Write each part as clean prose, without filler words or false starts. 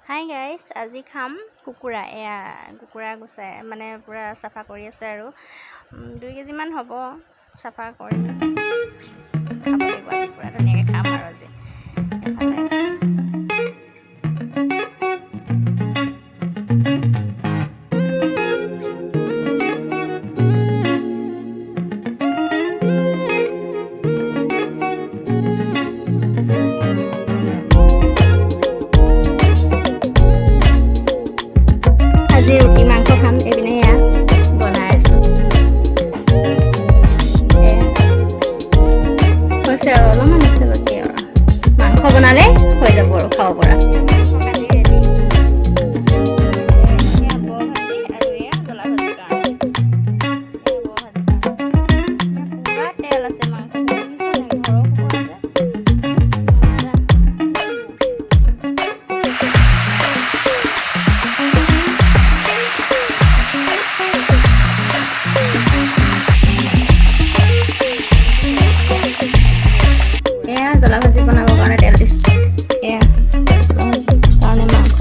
Hi guys, আজি খাম কুকুৰা। এয়া কুকুৰা গুচাই মানে পূৰা চাফা কৰি আছে আৰু 2 কেজিমান হ'ব। চাফা কৰি খাব লাগিব আজি, পূৰা ধুনীয়াকৈ খাম আৰু আজি এফালে। আজি ৰুটি মাংস খাম। এইপিনে এয়া বনাই আছোঁ। এয়া হৈছে আৰু অলপমান আছে বাকী আৰু মাংস বনালে হৈ যাব আৰু খাব পৰা। কাটি ৰেডি। এয়া বৰ ভাজি আৰু এয়া জ্বলা ভাজিৰ কাৰণে। এয়া বৰ ভাজিৰ কাৰণে পূৰা তেল আছে মাংস, দেখিছে নাই? ঘৰৰ কুকুৰা যে মজা। এয়া জ্বলা ভাজি বনাবৰ কাৰণে তেল দিছোঁ। এয়া জ্বলা ভাজিৰ কাৰণে মাংস।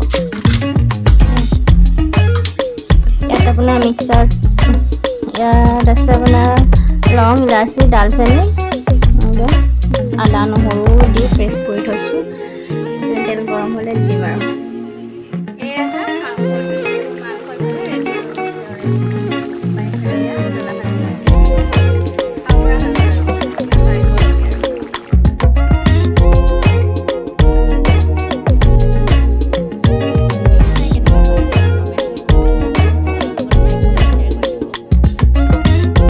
ইয়াত আপোনাৰ মিক্সাৰ, ইয়াত আছে আপোনাৰ লং, ইলাচি, ডালচেনি, এনেকৈ আদা নহৰু দি পেষ্ট কৰি।